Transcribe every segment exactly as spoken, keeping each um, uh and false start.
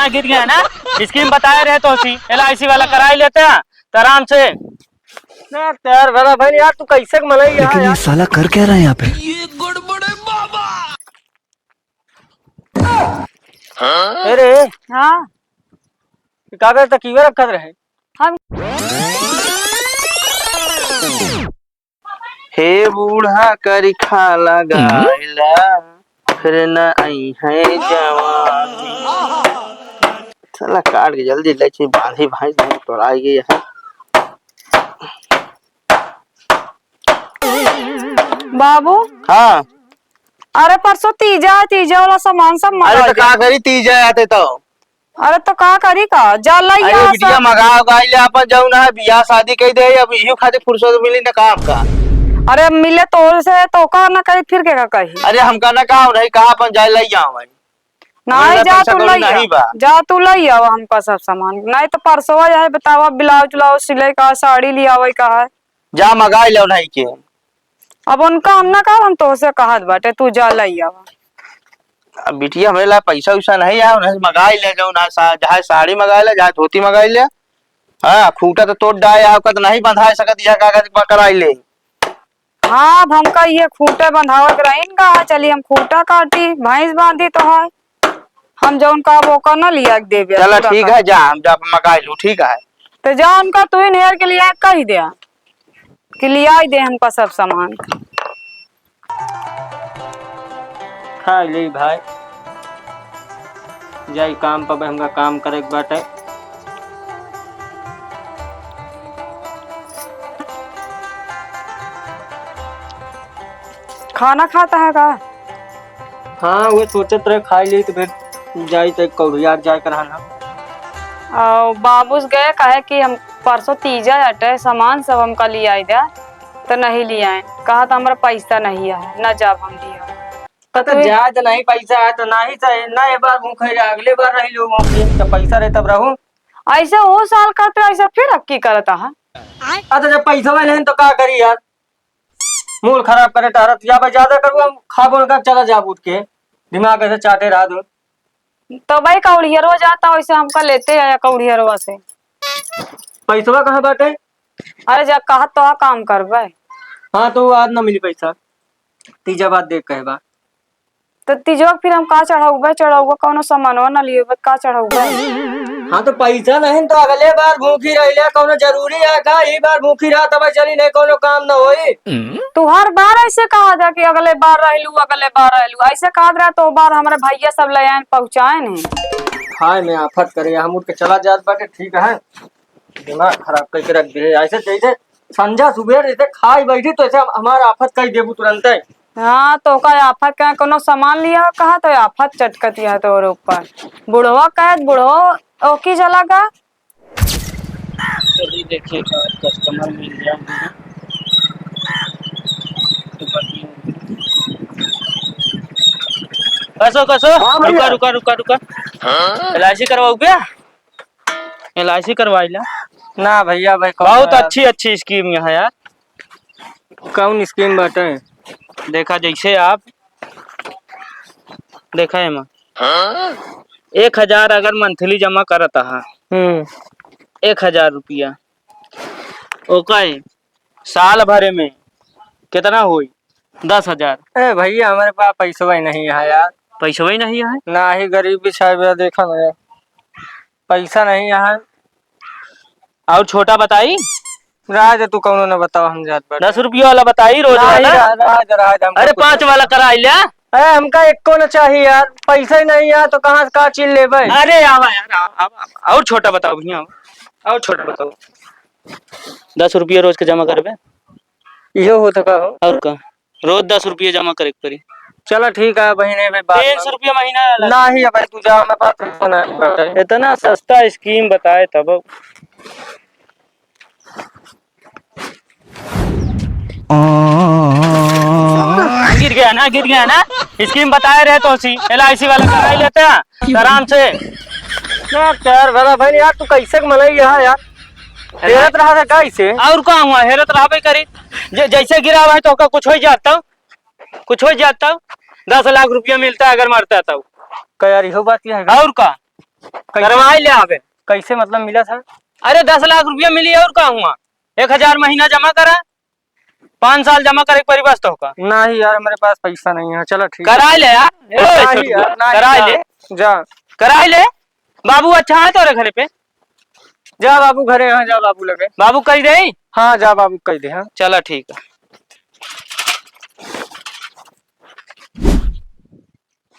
गिर गया ना, स्कीम बताए रहे तो सी, एलआईसी वाला कराई लेते हैं, तो आराम से। ना यार, बड़ा भाई, यार, तू कैसे के मनई यहाँ, लेकिन ये यार? साला कर क्या रहा है यहाँ पे? अरे, हाँ। का करता, कीवे रखत रहे? हम हे बूढ़ा करिखा लगाइला, फिर न अइहैं जवानी। साला काट के जल्दी ले चली, बांधी भैंस नहीं तोराई गई है। बाबू। हाँ। अरे परसों तीजा है, तीजा वाला सामान सब मंगा दे। अरे तो का करी, तीजा आते तो अरे तो का करी का? जा लई अरे आ बिटिया, सब। मंगा उगा ले अपन, जौन है बियाह शादी कई दे, अब इहो खातिर फुर्सत मिली ना काम का। अरे अब मिले तोर से तो का ना कही, फिर के का कही? अरे हमका ना काम नहीं, कहा अपन जाए लई आवे। नहीं, जा तू लई आ। जा तू लई आवा हमका सब सामान। नहीं तो परसों है बतावा, ब्लाउज उलाउज सिले का, साड़ी लियावे का है। जा मंगा ले नहीं के। अब उनका हम ना कहब, हम तोहसे कहत बाटे, तू जा लई आवा। अब बिटिया, हमरे ला पैसा वैसा नहीं है, उन्हें मंगाई ले, जौन है सा-, चाहे साड़ी मंगाई ले, चाहे धोती मंगाई ले। हाँ, खूटा तो तोड़ डाए, आपका तो नहीं बंधा सकत, यह कागज पर कराई ले। हाँ, अब हमका ये खूटे बंधावे के रहीन का, चली हम खूटा काटी, भैंस बांधी तो है। हम जौन कहब ओकर ना लिया के देबे, चला, पूरा ठीक कर। है, जा, हम जा मंगाई लूँ, ठीक है। तो जा उनका तू ही नेर के लिया कही दे। कि लियाई दे हमका सब सामान। खा ले भाई, जाई काम पर, हमका काम करे के बाटे। खाना खाता है का? हाँ, वो सोचत रहे खाई ली तो फिर जाई तो कौड़िया जाए कर ना। और बाबूस गए, कहे कि हम परसों तीजा अटे, सामान सब हमका लियाई दे, तो नहीं लियाए, कहा तो हमरा पैसा नहीं है, ना जाब हम लिया। तो तो तू जाए तो नहीं पैसा है तो नहीं सही, ना ये बार भूख है, अगले बार रही लोग भूखी, तो पैसा रहे तब रहू। ऐसे वो साल करते, ऐसे फिर अब की करता है? अच्छा, जब पैसा नहीं तो का करी यार? मूड खराब करे टहरत, या भाई ज्यादा करू, हम खाबो ना कर, चला जाब उठ के, दिमाग ऐसे चाटे रहा दो। तो भाई कौड़ियरवा जाता, वैसे हमका लेते आया कौड़ियरवा से। पैसवा कहाँ बाटे? अरे जा, कहत तो आ काम करबे। हाँ, तो आज ना मिली पैसा, तीजा बाद देख कहे बा। तो तीजवा के फिर हम का चढ़ौबे? चढ़ौबे कौनो सामानवा ना लिएबे, का चढ़ौबे? हाँ, तो पैसा नहीं तो अगले बार भूखी रहिले, कौनो जरूरी है का ई बार भूखी रहा तब चली, नहीं कौनो काम ना होई। तू हर बार ऐसे कहा जा कि अगले बार रहलू, अगले बार रहलू, ऐसे कहत रहा तो बार हमारे भैया सब ले आए पहुँचाए नहीं। हाय मैं आफत करे, हम उठ के चला जात बाटे, ठीक है। दिमाग खराब करके रख दे। ऐसे जैसे संझा सुबह जैसे खाई बैठी तो ऐसे हम, हमार आफत कही देबू तुरंते। हाँ, तो का आफत का कोनो सामान लिया कहा तो आफत चटकतिया तोरे ऊपर। बुढ़वा कहे, बुढ़वा ओकी जला का। चलिए देखिए का कस्टमर मिल गया मुझे। तो बाकी कसो, कसो, हाँ भैया। रुका, रुका, रुका, रुका। हाँ? एलआईसी करवाओ क्या? एलआईसी करवाई ला। ना भैया, भाई, कौन बहुत है? अच्छी, अच्छी स्कीम यहाँ यार। कौन स्कीम बाटे? देखा, जैसे आप देखा है माँ, एक हजार अगर मंथली जमा करत आहा, हम्म। एक हजार रुपया, ओके, साल भरे में कितना होई? दस हजार। ए भैया, हमारे पास पैसवा ही नहीं है यार। पैसवा ही नहीं है? ना ही, गरीब बिछाए बा, देखा ना यार, पैसा नहीं है। और छोटा बताई? रहा दे, तू कौनो ना बताओ, हम जात बाटे। दस रुपया वाला बताई, रोज नहीं, वाला। रहा, रहा दे, रहा दे, हमको अरे, कुछ पाँच वाला कराई ले। अरे, हमका एको ना चाहिए यार, पैसा ही नहीं है तो कहाँ से का चीज लेबे? अरे, आवा यार, आवा, आवा, आवा। और छोटा बताओ भैया, और छोटा बताओ। दस रुपया रोज के जमा करबे? इहो होत का हो? और का? रोज दस रुपया जमा करे के पड़ी। चला ठीक है बहिने, भाई बात तीन सौ रुपया महीना वाला। ना ही है भाई, तू जा, हमारे पास पैसा नहीं है। इतना सस्ता स्कीम बताए तब। गिर गया ना, गिर गया ना। स्कीम बताए रहे तो सी, एलआईसी वाला कराई लेते हैं आराम से। ना यार, बड़ा भाई यार, तू कैसे के मनई है यार? हेरत रहा था का इसे? और का हुआ, हेरत रहबे करी। जे-, जैसे गिरा हुआ है तो ओका कुछ हो जाता, कुछ हो जाता। दस लाख रुपया मिलता है अगर मरता तो। का यार, इहो बात है? और का? करवाई ले आवे। कैसे मतलब मिला था? अरे दस लाख रुपया मिली और का हुआ, एक हजार महीना जमा करा, पाँच साल जमा करे के परी बस तोहका। नहीं यार, हमारे पास पैसा नहीं है। चलो ठीक है। कराई ले यार। ए, नहीं छोटू, यार, नहीं कराई यार। ले। जा। कराई ले। बाबू अच्छा है तोरे घरे पे? जा बाबू घरे, हाँ, जा बाबू लगे। बाबू कह दे। हाँ, जा बाबू कह दे, हाँ। चला ठीक है।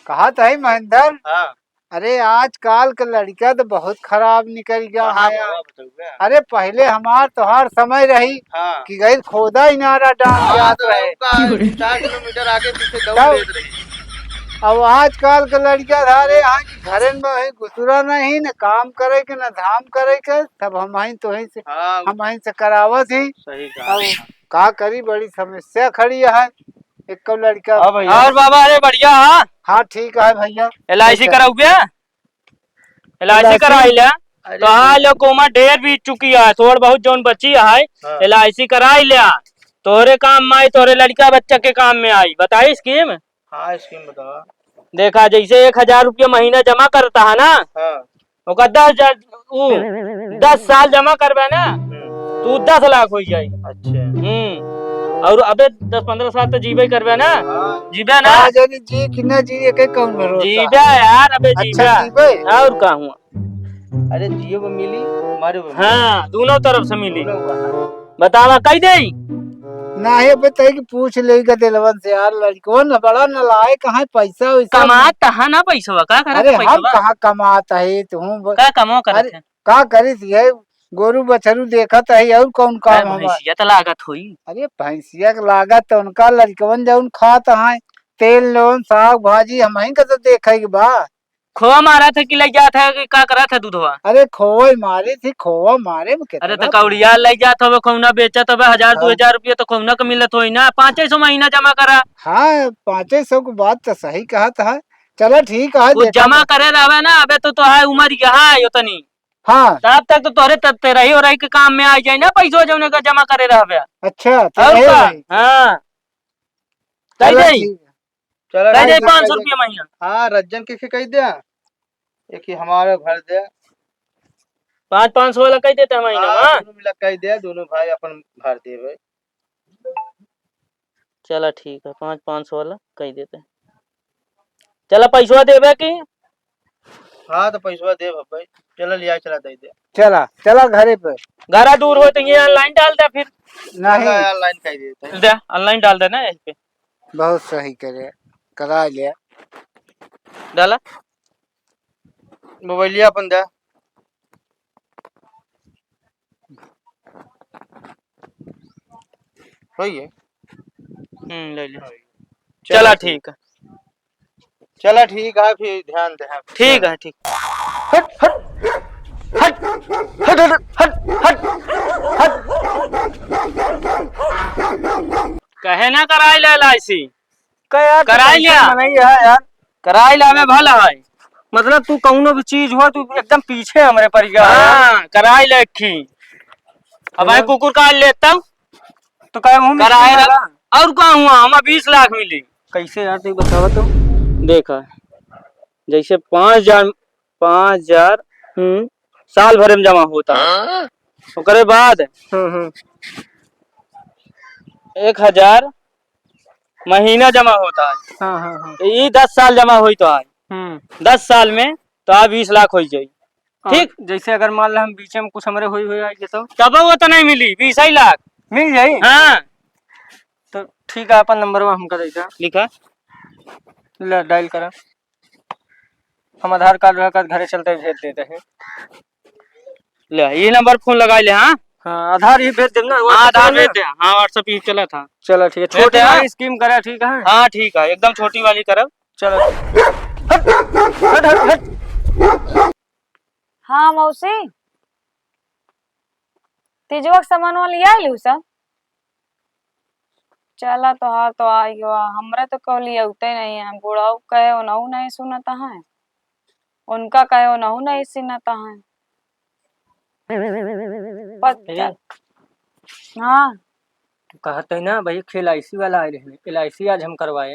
कहा तो है महेंद्र। हाँ। अरे आजकल के लड़का तो बहुत खराब निकल गया है यार। अरे पहले हमार तोहार समय रही हाँ। कि गई खोदा इनारा डाल हाँ, जात तो रहे। उनका चार किलोमीटर आगे पीछे दौड़ तब लेत रही। अब आजकल के लड़का धारे यहाँ की घरन में है, घुसुरा नहीं, न काम करे के, न धाम करे के, सब हम ही तो ही से, हाँ। हम ही से करावत ही। सही कहा। अब का करी, बड़ी समस्या खड़ी है। एक लड़का। हाँ भैया। और बाबा, अरे बढ़िया, हाँ? हाँ, ठीक है भैया। एल आई सी ठीक है। कराऊ क्या? L I C L I C? कराई ले। अरे तो हाँ, लो कोमा ढेर बीत चुकी है, थोड़ बहुत जौन बची है, हाँ। एल आई सी कराई ले। तोहरे काम में आई, तोहरे लड़का बच्चा के काम में आई। बताई स्कीम? हाँ, स्कीम बतावा। देखा, जैसे एक हजार रुपया महीना जमा करता है ना, हाँ। ओका दस हजार, उ, दस साल जमा करबे ना, हम्म। तू दस लाख हो जाई। अच्छा। हम्म। और अबे दस पन्द्रह साल तो जीबे करबे ना, हाँ। जीबे ना। हाँ, जानी जी, कितना जी, एक एक कौन भरोसा। जीबे यार, अबे अच्छा, जीबे। जीबे? और का हुआ? अरे जियो पे मिली, मारे पे मिली। हाँ, दोनों तरफ से मिली। दोनों का। बतावा, कह दे। नाही, अबे तई कि पूछ ले गदेलवन से यार, लड़कवन बड़ा नालायक है, पैसा वैसा कमात तहा ना पैसवा, का करत अरे है हम पैसवा? कहाँ कमात है, तू ब-, का कमो करत अरे है? का करित है, गोरू बछरू देखत है, और कौन अरे काम हमार? भैंसिया त लागत होई। अरे भैंसिया के लागत त उनका लड़कवन जौन खात है, तेल नून साग भाजी हम ही का तो देखे के बा। खोवा मारत है कि लइ जात है कि का करत है दूधवा? अरे खोवा ही मारे थी, खोवा मारे में अरे कितना तो कौड़िया लइ जात हवे, कौना बेचत हवे, हजार हाँ। दो हजार रुपया तो कौना के मिलत होई ना, पाँचे सौ महीना जमा करा। हाँ, पाँचे सौ की बात तो सही कहत है। चला ठीक है, वो देखा जमा तो। करे रहवे ना, अबे तो तोहार उमर यहाँ है उतनी। हाँ। तब तक तो तोहरे त-, तेरही ओरही के काम में आ जाई ना पैसवा जौने का जमा करे रहबे। अच्छा, और तेरही का? ओरही। हाँ। कह चला दे। ठीक है। चला कह ठीक दे है, पाँच सौ कह दे। रुपया महीना। हाँ, रज्जन के, के कह दे। एक ही हमारा भर दे। पाँच पाँच सौ वाला कह देते हैं महीना हाँ, में। दोनों मिला कह दे, दोनों भाई अपन भर देबे। चला ठीक है, पाँच पाँच सौ वाला कह देते हैं। चला पैसवा देबे कि? हाँ, तो पैसवा देब भाई। चला लिया, चला दे दे। चला, चला घरे पे। घरा दूर हो तो ये online डाल दे फिर। नहीं। चला, online कह देते हैं। दे, online डाल दे ना यहीं पे। बहुत सही करे, करा ले। डाला। मोबाइलिया अपन दे। होई है? हम्म, ले ले। चला चला ठीक। ठीक है। चला ठीक है, फिर ध्यान दे। ठीक है, ठीक। हट, हट, हट, हट। कहे ना कराई ले एल आई सी। का यार, तू कराई कैसे लिया। मनई है यार? कराई लावे भला है। मतलब तू कौनो भी चीज हो, तू एकदम पीछे हमरे पड़ गया है। हाँ, कराई ले एक ठी। अब भाई मतलब? कुकुर का लेता हूँ। तो का मुंह में कराए चूना ला। और का हुआ, हमें बीस लाख मिली। कैसे यार, तू बतावा तो। देखा, जैसे पाँच हजार, पाँच हजार हम्म। साल भर में जमा होता है। हाँ? ओकरे बाद हम्म, हम्म। एक हजार महीना जमा होता है। हाँ, हाँ, हाँ। तो ई दस साल जमा होई तो आज। हम्म। दस साल में तो आज बीस लाख होई जाई। और ठीक? जैसे अगर मान ला हम बीच में कुछ हमरे होई, होई आई तो? तब वो तो नहीं मिली, बीस ही लाख। मिल जाई? हाँ। तो ठीक है, अपन नंबरवा हमका दे दे। लिखा। ले, डायल करा। हम आधार कार्ड, आधार कार्ड घरे चलते भेज देते हैं। ले, ये नंबर फोन लगा ले, हाँ? हाँ, आधार ही भेज देना, हाँ, WhatsApp आधार चला भेज ना? दे, हाँ, WhatsApp ही चला था। चलो, ठीक है, भेज छोटी दे, हाँ? वाली स्कीम करा, ठीक है? हाँ, ठीक है, एकदम छोटी वाली करब। चलो। हट, हट, हट, हट। हाँ, मौसी, तीजवा के सामानवा लिया आइलू सब? चला, तोहार तो आई गवा, हमरे तो कहली अउते नहीं है। बुढ़ऊ कहे ओनहु नहीं सुनत है, उनका कहे ओनहु नहीं सुनत है। पत-, ए, हाँ। तू कहत है ना भाई, एल आई सी वाला आए रहे, एल आई सी आज हम करवाए।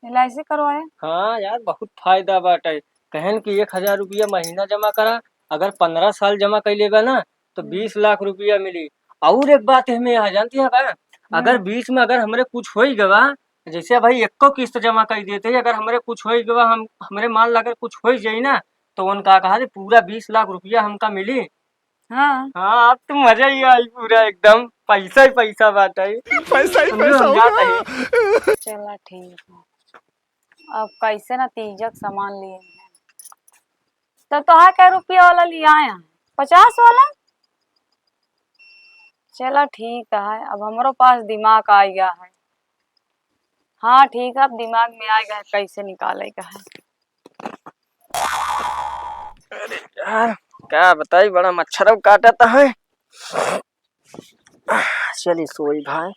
एल आई सी करवाए? हाँ यार, बहुत फायदा बाटे। कहन कि एक हजार रुपया महीना जमा करा, अगर पन्द्रह साल जमा कइ लेबा ना, तो हम्म। बीस लाख रुपया मिली। और एक बात एहमे यहाँ जानती है का? अगर हम्म। बीच में अगर हमरे कुछ होइ गवा, जैसे भाई एक्को किस्त जमा कइ देते, अगर हमरे कुछ होइ गवा, हम, हमरे मान ला अगर कुछ होइ जाई ना, तो उनका कहा दे पूरा बीस लाख रुपया हमका मिली। हाँ। हाँ, अब तो मजा ही आई पूरा एकदम, पैसा ही पैसा बाटे। पैसा ही समझो, पैसा हम जात होगा। ही। चला ठीक है, अब कैसे ना तीजक सामान लिए हैं। तो तोहार कै रुपया वाला लिया है? पचास वाला? चला ठीक है, अब हमरो पास दिमाग आ गया है। हाँ ठीक है, अब दिमाग में आ गया है कैसे निकाले का है। अरे यार, का बताई, बड़ा मच्छर काटत है। चली सोई भाई।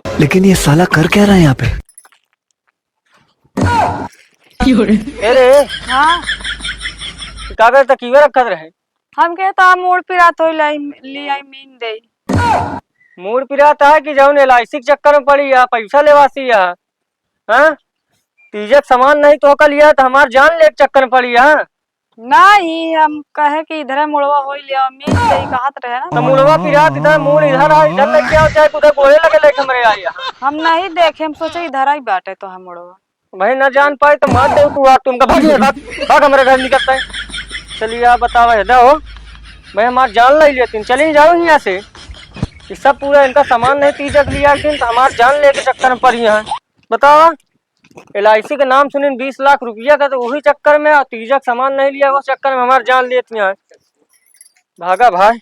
लेकिन ये साला कर क्या रहा है यहाँ पे? ए रे, हाँ। का करे तकिया रखत रहे? हम कहता मूड़ पिरात होई लाई, ली आई मीन दे। मूड़ पिरात है कि जौन एल आई सी के चक्कर में पड़ी है, पैसा लेवासी है, हाँ? तीजक सामान नहीं तो ओका लिया तो हमार जान ले के चक्कर में पड़ी है। नहीं, हम कहे कि इधरे मुड़वा होई लिया, मीन दे कहत रहे ना। तो मुड़वा पिरात इधर, मूड़ इधर आ, इधर लेके आओ, चाहे उधर गोड़े लगे लेके हमरे आई है। हम नहीं देखे, हम सोचे इधर ही बाटे तो है मुड़वा। भाई ना जान पाए तो मार दे तू, आ तुमका भाग ले, भाग, भाग हमरे घर निकलता है। चलिए आप बतावा है दो। भाई हमार जान ले लेती, चली जाओ यहाँ से। ये सब पूरा इनका सामान नहीं तीजक लिया एक दिन तो हमार जान लेके चक्कर में पड़ी है। बतावा, एल आई सी के नाम सुनिन बीस लाख रुपया का, तो वही चक्कर में, और तीजक सामान नहीं लिया, वो चक्कर में हमार जान लेती है। भागा भाई।